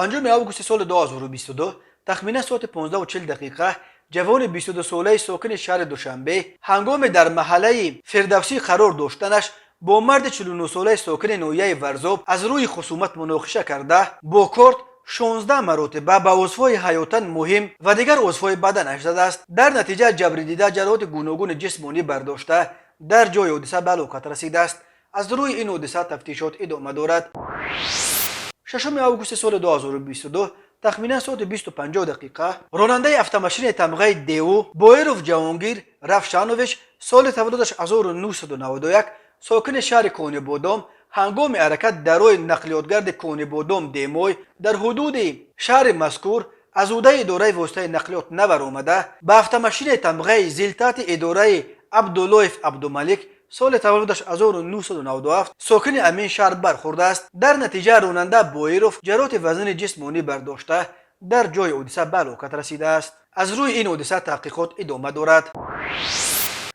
5 августи соли 2022, тахминан соати 15:40 дақиқа, ҷавони 22-солаи сокини шаҳри Душанбе ҳангоме дар маҳаллаи Фирдавсӣ қарор доштанаш бо марди 49-солаи сокини ноҳияи Варзоб аз рӯи хусумат муноқиша карда, бо корд 16 маротиба ба узвҳои ҳаётан муҳим ва дигар узвҳои баданаш задааст. Дар натиҷа ҷабрдида ҷароҳати гуногуни ҷисмонӣ бардошта, дар ҷои ҳодиса ба ҳалокат расидааст. Аз рӯи ин ҳодиса тафтишот идома дорад. 6 августи соли 2022, тахминан соати 20:50 дақиқа, ронандаи автомошинаи тамғаи Дэу Боиров Ҷаҳонгир Равшанович, соли таваллудаш 1991, сокини шаҳри Конибодом, ҳангоми ҳаракат дар роҳи нақлиётгарди Конибодом Демой дар ҳудуди шаҳри мазкур аз ҳудаи идораи воситаи нақлиёт набаромада, ба автомошинаи тамғаи ЗИЛ таҳти идораи Абдуллоев Абдумалик, соли таваллудаш 1997, сокини ҳамин шаҳр бархӯрдааст. Дар натиҷа ронанда Боиров ҷароҳати вазнини ҷисмонӣ бардошта, дар ҷои ҳодиса ба ҳалокат расидааст. Аз рӯи ин ҳодиса таҳқиқот идома дорад.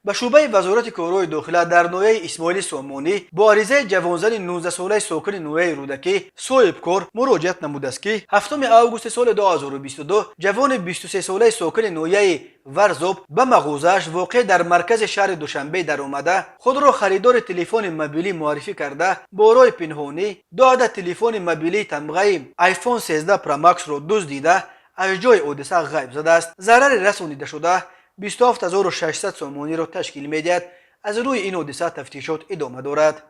Ба шӯъбаи Вазорати корҳои дохила дар ноҳияи Исмоили Сомонӣ бо аризаи ҷавонзани 19-солаи сокини ноҳияи Рӯдакӣ соҳибкор муроҷиат намудааст, ки 7 августи соли 2022 ҷавони 23-солаи сокини ноҳияи Варзоб ба мағозааш, воқеъ дар маркази шаҳри Душанбе, даромада, худро харидори телефони мобилӣ муаррифӣ карда, бо роҳи пинҳонӣ ду адад телефони мобилии тамғаи iPhone 13 Pro Max-ро дуздида, аз ҷои ҳодиса ғайб задааст. Зарари расонидашуда 27 600 сомониро ташкил медиҳад. Аз рӯи ин ҳодиса тафтишот идома дорад.